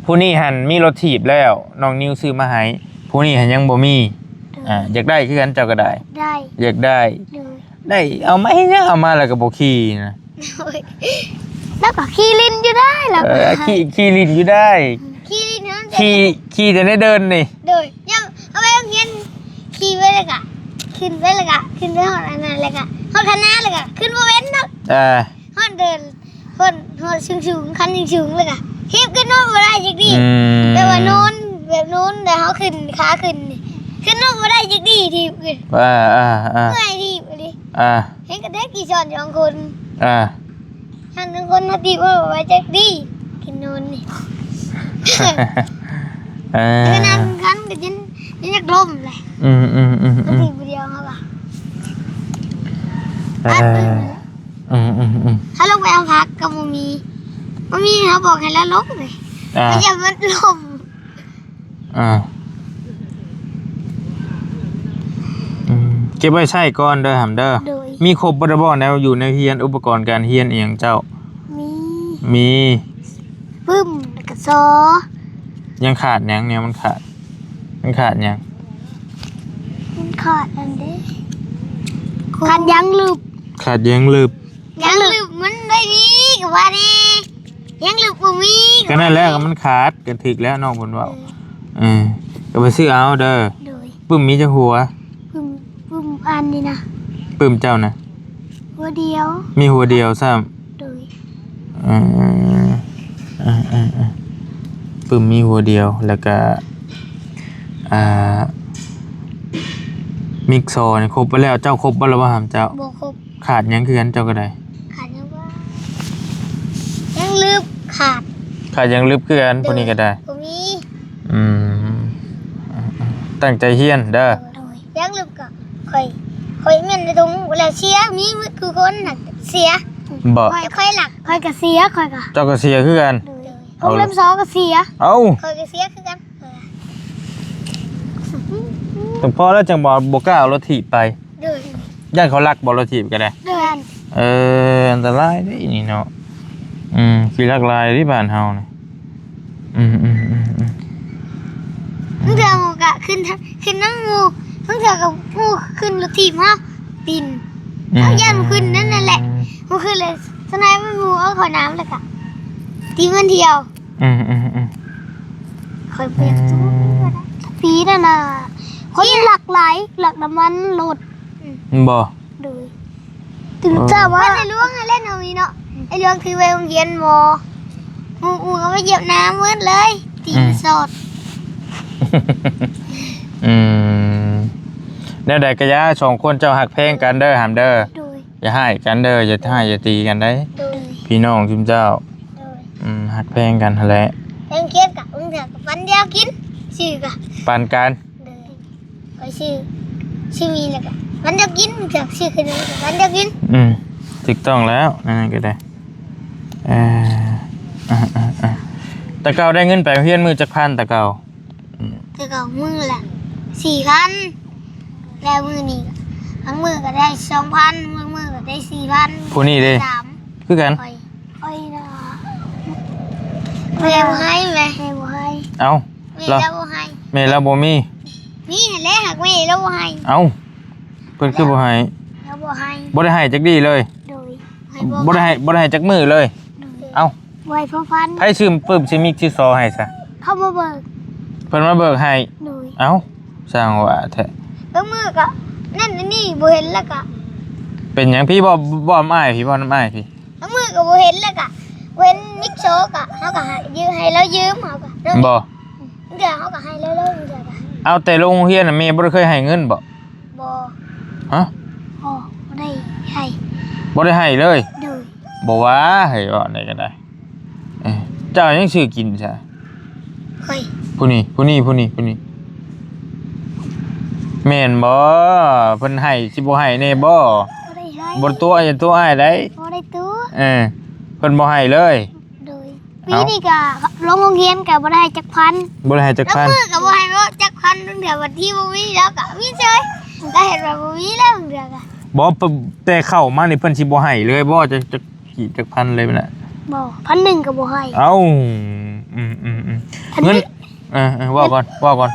ຜູ້ນີ້ຫັ້ນມີລົດຖີບແລ້ວ ນ້ອງນິວຊື້ມາໃຫ້ ຜູ້ນີ້ຫັ້ນຍັງບໍ່ມີ ໂດຍ ອ່າ ຢາກໄດ້ຄືກັນ ເຈົ້າກະໄດ້ ໄດ້ ຢາກໄດ້ ໂດຍ ໄດ້ ເອົາມາເຮັດຫຍັງ ເອົາມາແລ້ວກະບໍ່ຂີ່ນະ ໂດຍ ລາວກະຂີ່ຫຼິ້ນຢູ່ໄດ໋ ລາວ ເອີ ກະຂີ່ ຂີ່ຫຼິ້ນຢູ່ໄດ໋ ຂີ່ຫຼິ້ນ ຂີ່ ຂີ່ແຕ່ໃນເດີ່ນນີ້ ໂດຍ ຍາມເຮົາໄປໂຮງຮຽນ ຂີ່ໄປແລ້ວກະ ຂຶ້ນໄປແລ້ວກະ ຂຶ້ນໄປຮອດອັນນັ້ນແລ້ວກະ ຮອດຄັນນາແລ້ວກະ ຂຶ້ນບໍ່ເປັນດອກ ເອີ ຮອດເດີ່ນ ຮອດ ຮອດສູງໆ ຄັນສູງໆ ແລ້ວກະຖີບຂຶ້ນລົງບໍ່ໄດ້ຈັກທີ ອືມ ແບບວ່ານອນ ແບບນອນ ແລ້ວເຮົາຂຶ້ນ ຂາຂຶ້ນນີ້ ຂຶ້ນລົງບໍ່ໄດ້ຈັກທີ ຖີບຂຶ້ນ ເອີ ເມື່ອຍຖີບອີ່ຫຼີ ອ່າ ເຫັນກະເດັກຂີ່ຊ້ອນສອງຄົນ ອ່າ ທັງສອງຄົນມາຕີເວົ້າວ່າຈັກດີ ກິນນອນນີ້ ເອີ ແລ້ວກໍນັ່ງກັນກໍຈົນ ຈົນຢາກລົ້ມແຫຼະ ອືມໆໆໆ ມັນຕີຜູ້ດຽວເຮົາວ່າ ເອີ ອັດເບິ່ງ ອືມໆໆ ເຮົາລົງໄປເອົາຜັກກໍບໍ່ມີ ບໍ່ມີ ເຮົາບອກໃຫ້ລາວລົງເລີຍ ອ່າ ມັນຢ່າມັນລົ້ມ. ອ່າ ອືມ ເກັບໄວ້ໃຊ້ກ່ອນເດີຫຳເດີ ໂດຍ ມີຄົບເບິດແລ້ວບໍ່ ແນວຢູ່ໃນເຮືອນ ອຸປະກອນການຮຽນອີ່ຫຍັງເຈົ້າ? ມີ ມີ ປຶ້ມ ແລ້ວກໍຊໍ ຍັງຂາດຫຍັງແນວມັນຂາດ? ມັນຂາດຫຍັງ? ມັນຂາດອັນເດ້ ຂາດຢາງລຶບ ຂາດຢາງລຶບ ຢາງລຶບມັນໄດ້ມີກໍວ່າແດ່ ຢາງລຶບບໍ່ມີ ກໍນັ້ນແຫຼະ ກໍມັນຂາດ ກໍຖືກແລ້ວນ້ອງເພິ່ນເວົ້າ ເອີ ເອີ ກໍໄປຊື້ເອົາເດີ ໂດຍ ປຶ້ມມີຈັກຫົວ? ປຶ້ມ ປຶ້ມອັນນີ້ນະ ປຶ້ມເຈົ້ານະ ຫົວດຽວ ມີຫົວດຽວຊ້ຳ ໂດຍ ເອີ ເອີ ເອີ ປຶ້ມມີຫົວດຽວ ແລ້ວກະ ອ່າ ມິກຊໍນີ້ຄົບເບິດແລ້ວ ເຈົ້າຄົບເບິດແລ້ວບໍ່ຫຳເຈົ້າ? ບໍ່ຄົບ ຂາດຫຍັງຄືກັນເຈົ້າກໍໄດ້? ຂາດຫຍັງວ່າ ຢາງລຶບຂາດ ຂາດຢາງລຶບຄືກັນ ເອີ ຜູ້ນີ້ກໍໄດ້ ບໍ່ມີ ອືມ ຕັ້ງໃຈຮຽນເດີ ໂດຍ ຢາງລຶບກໍຂ້ອຍ ຂ້ອຍແມ່ນໃນຖົງແລ້ວເສຍ ມີໝົດທຸກຄົນນະເສຍ ບໍ່ ຂ້ອຍ ຂ້ອຍລັກ ຂ້ອຍກໍເສຍ ຂ້ອຍກໍ ເຈົ້າກໍເສຍຄືກັນ ໂດຍ ໂຮງແຮມຊໍກໍເສຍ ເອົ້າ ຂ້ອຍກໍເສຍຄືກັນ ແຕ່ພໍແລ້ວຈັ່ງບໍ່ ບໍ່ກ້າເອົາລົດຖີບໄປ ໂດຍ ຢ້ານເຂົາລັກບໍ່ລົດຖີບກໍໄດ້ ໂດຍ ເອີ ອັນຕະລາຍເດ້ນີ້ເນາະ ອືມ ຂີ້ລັກຫຼາຍເດ້ບ້ານເຮົານີ້ ອືມໆໆໆ ບາງເທື່ອໝູ່ກະຂຶ້ນ ຂຶ້ນນຳໝູ່ ບາງເທື່ອກໍໝູ່ຂຶ້ນລົດຖີບເຮົາ ປີນ ອືມ ເຮົາຢ້ານບໍ່ຂຶ້ນນັ້ນ ນັ້ນແຫຼະ ບໍ່ຂຶ້ນເລີຍ ສ່ວນຫຼາຍມັນໝູ່ເອົາເຂົ້ານ້ຳ ແລ້ວກະ ທີ່ມັນທ່ຽວ ອືມໆໆ ຂ້ອຍບໍ່ຢາກ ອືມ ປີນັ້ນນະ ຄົນລັກຫຼາຍ ລັກນ້ຳມັນລົດ ອືມ ບໍ່ ໂດຍ ຕື່ນເຊົ້າມາ ບ້ານອ້າຍຫຼວງຫັ້ນແຫຼະນ້ອງນີ້ເນາະ ອ້າຍຫຼວງຖືໄປໂຮງຮຽນໝໍ ໝູ່ ໝູ່ກໍມາຢຽບນ້ຳໝົດເລີຍ ຕີນ ອືມ ສອດ ອືມ ແນວໃດກໍຢ່າ ສອງຄົນເຈົ້າຮັກແພງກັນເດີຫຳເດີ ໂດຍ ຢ່າຮ້າຍກັນເດີ ຢ່າຮ້າຍຢ່າຕີກັນໄດ໋ ໂດຍ ພີ່ນ້ອງຊຸມເຈົ້າ ໂດຍ ອືມ ຮັກແພງກັນຫັ້ນແຫຼະ ແພງເກັບກະ ບາງເທື່ອກະປັນດຽວກິນ ຊື່ກະ ປັນກັນ ໂດຍ ຂ້ອຍຊື້ ຊື້ໝີ່ແລ້ວກະ ມັນຢາກກິນ ຢາກຊື້ຂະໜົມ ມັນຢາກກິນ ອືມ ຖືກຕ້ອງແລ້ວ ນັ້ນກໍໄດ້ ເອີ ເອີ ເອີ ເອີ ແຕ່ເກົ່າໄດ້ເງິນໄປໂຮງຮຽນມື້ຈັກພັນແຕ່ເກົ່າ? ອືມ ແຕ່ເກົ່າມື້ລະສີ່ພັນ ແລ້ວມື້ນີ້ບາງມື້ກໍໄດ້ສອງພັນ ບາງມື້ກໍໄດ້ສີ່ພັນ ຜູ້ນີ້ເດ້ ສາມ ຄືກັນ ຂ້ອຍ ຂ້ອຍນະ ແມ່ບໍ່ໃຫ້ແມ່ ແມ່ບໍ່ໃຫ້ ເອົ້າ ແມ່ລາວບໍ່ໃຫ້ ແມ່ລາວບໍ່ມີ ມີຫັ້ນແຫຼະ ຫາກແມ່ລາວບໍ່ໃຫ້ ເອົ້າ ເພິ່ນຄືບໍ່ໃຫ້ ລາວບໍ່ໃຫ້ ບໍ່ໄດ້ໃຫ້ຈັກດີ້ເລີຍ ໂດຍ ໃຫ້ບໍ່ ບໍ່ໄດ້ໃຫ້ ບໍ່ໄດ້ໃຫ້ຈັກມື້ເລີຍ ໂດຍ ເອົ້າ ບໍ່ໃຫ້ພໍພັນ ໃຜຊື້ປຶ້ມ ຊື້ມິກ ຊື້ຊໍໃຫ້ຊະ ເຂົາມາເບີກ ເພິ່ນມາເບີກໃຫ້ ໂດຍ ເອົ້າ ຊ່າງວ່າແທ້ ບາງມື້ກໍນັ້ນອັນນີ້ບໍ່ເຫັນ ແລ້ວກໍ ເປັນຫຍັງພີ້ ບໍ່ ບໍ່ນຳອ້າຍພີ້ ບໍ່ນຳອ້າຍພີ້ ບາງມື້ກໍບໍ່ເຫັນ ແລ້ວກໍບໍ່ເຫັນມິກຊໍ ກໍເຮົາກໍໃຫ້ຢືມ ໃຫ້ລາວຢືມ ເຮົາກໍ ບໍ່ ບາງເທື່ອເຮົາກໍໃຫ້ລາວ ບາງເທື່ອກໍໃຫ້ ເອົາ ແຕ່ລົງໂຮງຮຽນນະ ແມ່ບໍ່ໄດ້ເຄີຍໃຫ້ເງິນບໍ່? ບໍ່ ຮະ? ບໍ່ ບໍ່ໄດ້ໃຫ້ ບໍ່ໄດ້ໃຫ້ເລີຍ? ໂດຍ ບໍ່ວ່າ ເຮີ້ຍ ເວົ້າແນວໃດກໍໄດ້ ເອີ ເຈົ້າຍັງຊື້ກິນຊະ? ຂ້ອຍ ຜູ້ນີ້ ຜູ້ນີ້ ຜູ້ນີ້ ຜູ້ນີ້ ແມ່ນບໍ່? ເພິ່ນໃຫ້ ຊິບໍ່ໃຫ້ແດ່ບໍ່? ບໍ່ໄດ້ໃຫ້ ບໍ່ຕົວະ ຢ່າຕົວະອ້າຍໄດ໋ ບໍ່ໄດ້ຕົວະ ເອີ ເພິ່ນບໍ່ໃຫ້ເລີຍ ໂດຍ ເອົ້າ ປີນີ້ກະລົງໂຮງຮຽນກະບໍ່ໄດ້ຈັກພັນ ບໍ່ໄດ້ໃຫ້ຈັກພັນ ລາງມື້ກະບໍ່ໃຫ້ຈັກພັນ ບາງເທື່ອບັດທີບໍ່ມີ ລາວກະມີເສີຍ ລາວເຫັນວ່າບໍ່ມີແລ້ວ ບາງເທື່ອກະ ບໍ່ ແຕ່ເຂົ້າມານີ້ເພິ່ນຊິບໍ່ໃຫ້ເລີຍບໍ່? ຈັກ ຈັກ ກີບຈັກພັນເລີຍແມ່ນລະ? ບໍ່ ພັນໜຶ່ງກໍບໍ່ໃຫ້ ເອົ້າ ອືມໆໆ ອັນນີ້ ເງິນ ເອີໆ ເວົ້າກ່ອນ ເວົ້າກ່ອນ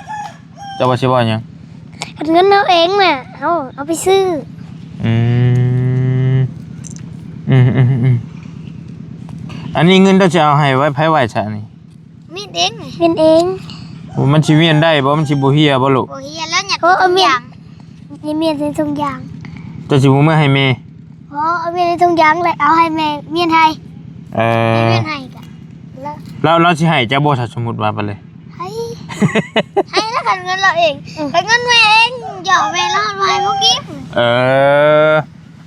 ເຈົ້າວ່າຊິເວົ້າຫຍັງ? ຄັນເງິນເຮົາເອງນະ ເຮົາເອົາໄປຊື້ ອືມ ອືມໆໆ ອັນນີ້ເງິນເຈົ້າຊິເອົາໃຫ້ໄວ້ໃຜໄວ້ຊະນີ້? ມີນເອງ ມີນເອງ ໂອ້ ມັນຊິມີອັນໃດບໍ່? ມັນຊິບໍ່ເຫ່ຍບໍ່ລູກ? ບໍ່ເຫ່ຍແລ້ວ ຍັດ ໂອ້ ເອົາມີນ ໃນຖົງຢາງ ໃຫ້ເມນໃສ່ຖົງຢາງ ເຈົ້າຊິບໍ່ເມືອໃຫ້ແມ່? ບໍ່ ເອົາເມນໃນຖົງຢາງ ແລ້ວເອົາໃຫ້ແມ່ເມນໃຫ້ ເອີ ໃຫ້ເມນໃຫ້ກະ ລາວ ລາວຊິໃຫ້ເຈົ້າບໍ່ ຖ້າສົມມຸດວ່າໄປເລີຍ? ໃຫ້ ໃຫ້ແລ້ວ ຄັນເງິນລາວເອງ ອືມ ຄັນເງິນແມ່ເອງ ຫຍອກແມ່ລາວ ບໍ່ໃຫ້ບໍ່ກິນ ເອີ.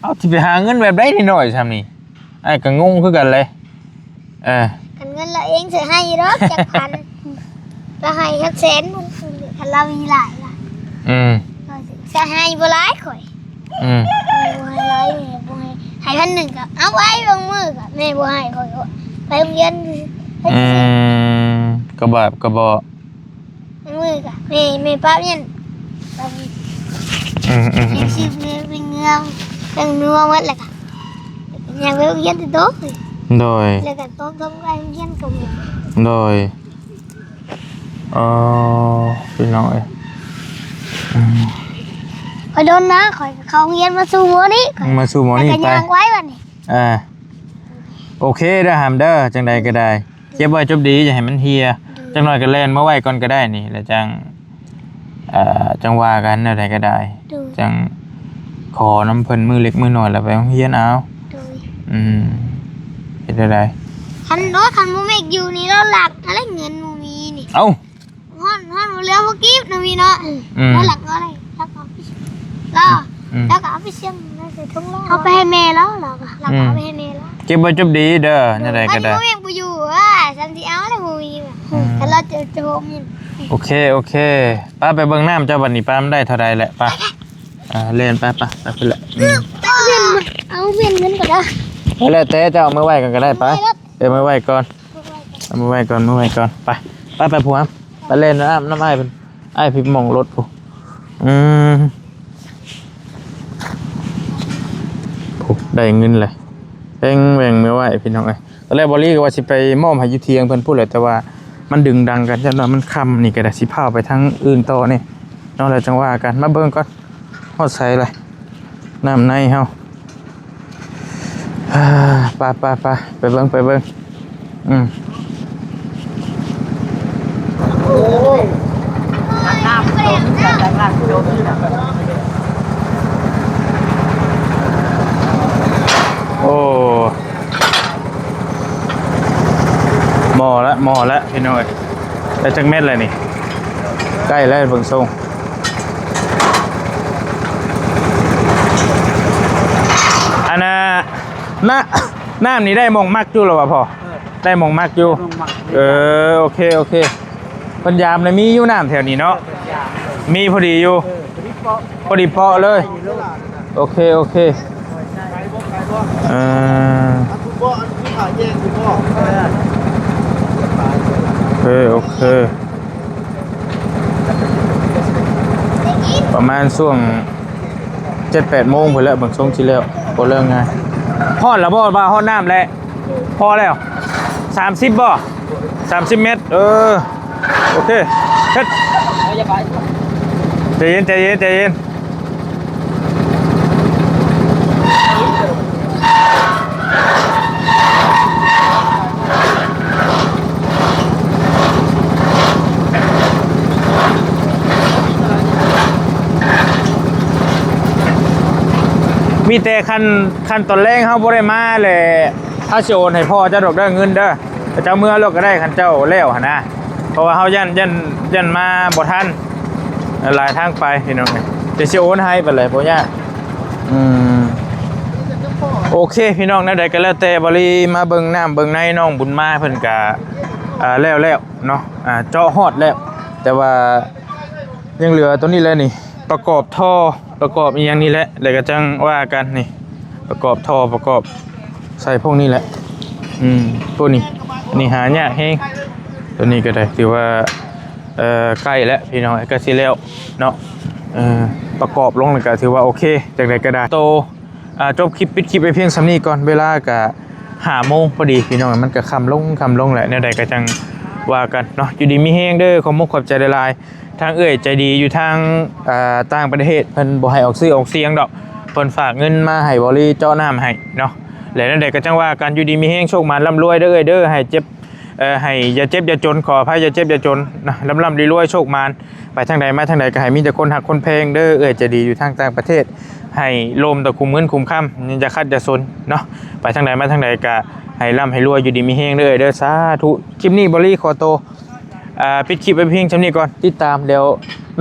ເອົາ ຊິໄປຫາເງິນແບບໃດນ້ອຍໆຊ່ຳນີ້? ອ້າຍກໍງົງຄືກັນເລີຍ. ເອີ ຄັນເງິນລາວເອງຊິໃຫ້ດອກຈັກພັນ ລາວໃຫ້ຈັກແສນພຸ້ນ ຄັນລາວມີຫຼາຍລະ. ອືມ ຊິໃຫ້ບໍ່ຫຼາຍຂ້ອຍ. ອືມ ບໍ່ໃຫ້ຫຼາຍ ແມ່ບໍ່ໃຫ້ ໃຫ້ພັນໜຶ່ງກໍເອົາໄວ້ ບາງມື້ກໍແມ່ບໍ່ໃຫ້ ຂ້ອຍກໍໄປໂຮງຮຽນ. ອືມ ກະບາບກະເບາະ ບາງມື້ກໍແມ່ ແມ່ປະວຽນ ອືມໆໆ ຊື້ເປັນເງືອງເປັນນົວໝົດ ແລ້ວກໍຍ່າງໄປໂຮງຮຽນແຕ່ໂຕ. ໂດຍ ແລ້ວກໍຕ້ອງ ຕ້ອງໄປໂຮງຮຽນກໍມີ. ໂດຍ ອໍ ພີ່ນ້ອງເອີຍ ອືມ ຂ້ອຍໂດນນະ ຂ້ອຍກໍເຂົ້າໂຮງຮຽນມາສູ່ໝໍນີ້ ຂ້ອຍ ມາສູ່ໝໍນີ້ ແລ້ວກໍ ໄປ ຍ່າງໄວບັດນີ້. ອ່າ ໂອເຄເດີຫຳເດີ ຈັ່ງໃດກໍໄດ້ ເກັບໄວ້ຈົບດີ ຢ່າໃຫ້ມັນເຫ່ຍ. ໂດຍ ຈັກໜ້ອຍກໍແລ່ນມາໄວ້ກ່ອນກໍໄດ້ນີ້ ແລ້ວຈັ່ງ ເອີ ຈັ່ງວ່າກັນ ແນວໃດກໍໄດ້. ໂດຍ ຈັ່ງຂໍນຳເພິ່ນມື້ເລັກມື້ນ້ອຍ ແລ້ວໄປໂຮງຮຽນເອົາ. ໂດຍ ອືມ ເຮັດແນວໃດ? ຄັນ ໂອ້ ຄັນບໍ່ແມ່ນຢູ່ນີ້ລາວລັກ ອະໄລເງິນບໍ່ມີນີ້. ເອົ້າ ຮອດ ຮອດບໍ່ເຫຼືອບໍ່ກີບນະພີ່ເນາະ. ອືມ ລາວລັກເອົາໄດ້ ລັກເອົາ ລາວ ອືມ ລາວກໍເອົາໄປສ່ຽງໃນໃສ່ຖົງລາວ ເອົາໄປໃຫ້ແມ່ລາວ ລາວກໍ ອືມ ເອົາໄປໃຫ້ແມ່ລາວ. ເກັບໄວ້ຈົບດີເດີ ແນວໃດກໍໄດ້. ອັນນີ້ບໍ່ແມ່ນບໍ່ຢູ່ ວ່າຊັ້ນຊິເອົາແລ້ວບໍ່ມີວ່າ. ອືມ ຄັນລາວຈະ ຈະບໍ່ມີ. ໂອເຄ ໂອເຄ ໄປ ໄປເບິ່ງນ້ຳເຈົ້າບັດນີ້ ໄປ ມັນໄດ້ເທົ່າໃດແຫຼະ ໄປ. ອ່າ ແລ່ນໄປ ໄປ ໄປພຸ້ນແຫຼະ. ອືມ ເອົາເງິນ ເອົາເງິນ ເງິນກໍໄດ້ ແລ້ວແຕ່ເຈົ້າ ເອົາມາໄວ້ກ່ອນກໍໄດ້ ໄປ. ເອີ ມາໄວ້ກ່ອນ ເອົາມາໄວ້ກ່ອນ ມາໄວ້ກ່ອນ ໄປ ໄປ ໄປຜູ້ຫຳ ໄປເລ່ນນ້ຳນຳອ້າຍເພິ່ນ ອ້າຍພິມໝ່ອງລົດພຸ້ນ. ອືມ ພຸ້ນ ໄດ້ເງິນແລ້ວ ແບ່ງ ແບ່ງເມືອໄວ້ພີ່ນ້ອງເອີຍ. ຕອນແລກບອລລີກໍວ່າຊິໄປມອບໃຫ້ຢູ່ຖຽງເພິ່ນພຸ້ນແຫຼະ ແຕ່ວ່າມັນດຶງດັງກັນ ຢ້ານວ່າມັນຄ່ຳ ນີ້ກໍໄດ້ ຊິພາໄປທາງອື່ນຕໍ່ນີ້ເນາະ ແລ້ວຈັ່ງວ່າກັນ. ມາເບິ່ງກ່ອນ ຮອດໃສລະ ນ້ຳໃນເຮົາ. ອ່າ ໄປ ໄປ ໄປ ໄປເບິ່ງ ໄປເບິ່ງ. ອືມ ໂອ້ຍ ຕັກນ້ຳຕົວນີ້ ຕັກນ້ຳຕົວນີ້ນະ. ໂອ້ ໝໍ້ລະ ໝໍ້ລະ ພີ່ນ້ອງເອີຍ. ໄດ້ຈັກແມັດແລ້ວນີ້? ໃກ້ແລ້ວເບິ່ງຊົງ. ອັນນ່າ ນ້ຳນີ້ໄດ້ໝ່ອງມັກຢູ່ແລ້ວວ່າພໍ່? ເອີ ໄດ້ໝ່ອງມັກຢູ່ ໄດ້ໝ່ອງມັກ. ເອີ ໂອເຄ ໂອເຄ. ເພິ່ນຢາມນະ ມີຢູ່ນ້ຳແຖວນີ້ເນາະ? ເອີ ເພິ່ນຢາມ ມີພໍດີຢູ່. ເອີ ພໍດີເປາະ ພໍດີເປາະເລີຍ. ໂອເຄ ໂອເຄ. ເອີ ອັນພຸ້ນບໍ່ ອັນທີ່ຂາແຍງພຸ້ນບໍ່? ເອີ ໂອເຄ ໂອເຄ. ປະມານຊ່ວງເຈັດແປດໂມງພຸ້ນແຫຼະ ເບິ່ງຊົງຊິແລ້ວ ບໍ່ເລີກງ່າຍ. ຮອດແລ້ວບໍ່? ວ່າຮອດນ້ຳແລ້ວ. ພໍແລ້ວ ສາມສິບບໍ່? ສາມສິບແມັດ. ເອີ ໂອເຄ ເຮັດ ໃຈເຢັນ ໃຈເຢັນ ໃຈເຢັນ. ມີແຕ່ຄັນ ຄັນຕອນແລງເຮົາບໍ່ໄດ້ມາແຫຼະ ເຮົາຊິໂອນໃຫ້ພໍ່ເຈົ້າດອກເດີ ເງິນເດີ. ເຈົ້າເມືອໂລດກໍໄດ້ ຄັນເຈົ້າແລ້ວຫັ້ນນະ ເພາະວ່າເຮົາຢ້ານ ຢ້ານ ຢ້ານມາບໍ່ທັນ ຫຼາຍທາງໄປພີ່ນ້ອງເອີຍ. ດຽວຊິໂອນໃຫ້ໄປເລີຍ ບໍ່ຍາກ. ອືມ ໂອເຄພີ່ນ້ອງ ແນວໃດກໍແລ້ວແຕ່ ບາລີມາເບິ່ງນ້ຳເບິ່ງໃນ ນ້ອງບຸນມາເພິ່ນກະ ອ່າ ແລ້ວແລ້ວເນາະ ອ່າ ເຈາະຮອດແລ້ວ ແຕ່ວ່າຍັງເຫຼືອຕົວນີ້ແຫຼະນີ້ ປະກອບທໍ່ ປະກອບອີ່ຫຍັງນີ້ແຫຼະ ແລ້ວກໍຈັ່ງວ່າກັນນີ້ ປະກອບທໍ່ ປະກອບໃສ່ພວກນີ້ແຫຼະ. ອືມ ພວກນີ້ ອັນນີ້ຫາຍາກແຮງ. ຕົວນີ້ກໍໄດ້ ຖືວ່າ ເອີ ໃກ້ແລ້ວພີ່ນ້ອງ ໃກ້ຊິແລ້ວເນາະ. ເອີ ປະກອບລົງແລ້ວກໍຖືວ່າໂອເຄ. ຈັ່ງໃດກໍໄດ້ ໂຕ ອ່າ ຈົບຄລິບ ປິດຄລິບໄວ້ພຽງສ່ຳນີ້ກ່ອນ. ເວລາກໍຫ້າໂມງພໍດີພີ່ນ້ອງ ມັນກໍຄ່ຳລົງ ຄ່ຳລົງແຫຼະ. ແນວໃດກໍຈັ່ງວ່າກັນເນາະ. ຢູ່ດີມີແຮງເດີ ຂອບມຸກຂອບໃຈຫຼາຍໆ. ທາງເອື້ອຍໃຈດີຢູ່ທາງ ອ່າ ຕ່າງປະເທດ ເພິ່ນບໍ່ໃຫ້ອອກຊື່ອອກສຽງດອກ ເພິ່ນຝາກເງິນມາໃຫ້ບໍລີເຈາະນ້ຳໃຫ້ເນາະ. ແລະ ແນວໃດກໍຈັ່ງວ່າກັນ ຢູ່ດີມີແຮງ ໂຊກໝານ ລ່ຳລວຍເດີເອື້ອຍເດີ ໃຫ້ເຈັບ ເອີ ໃຫ້ຢ່າເຈັບຢ່າຈົນ ຂໍອະໄພ ຢ່າເຈັບຢ່າຈົນນະ ລ່ຳໆລວຍໆ ໂຊກໝານ ໄປທາງໃດມາທາງໃດກໍໃຫ້ມີແຕ່ຄົນຮັກຄົນແພງເດີ. ເອື້ອຍໃຈດີຢູ່ທາງຕ່າງປະເທດ ໃຫ້ລົມແຕ່ຂຸມເງິນຂຸມຄຳ ຢ່າຂັດຢ່າສົນເນາະ. ໄປທາງໃດມາທາງໃດກໍໃຫ້ລ່ຳໃຫ້ລວຍ ຢູ່ດີມີແຮງເດີເອື້ອຍເດີ ສາທຸ. ຄລິບນີ້ບໍລີຂໍໂຕ ອ່າ ປິດຄລິບໄວ້ພຽງສ່ຳນີ້ກ່ອນ ຕິດຕາມ ດຽວ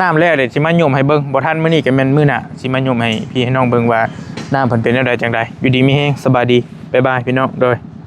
ນ້ຳແລ້ວ ດຽວຊິມາຫຍຸ່ມໃຫ້ເບິ່ງ. ບໍ່ທັນມື້ນີ້ກໍແມ່ນມື້ໜ້າ ຊິມາຫຍຸ່ມໃຫ້ພີ່ໃຫ້ນ້ອງເບິ່ງວ່າ ນ້ຳເພິ່ນເປັນແນວໃດຈັ່ງໃດ ຢູ່ດີມີແຮງ ສະບາຍດີ ບາຍບາຍ ພີ່ນ້ອງ ໂດຍ.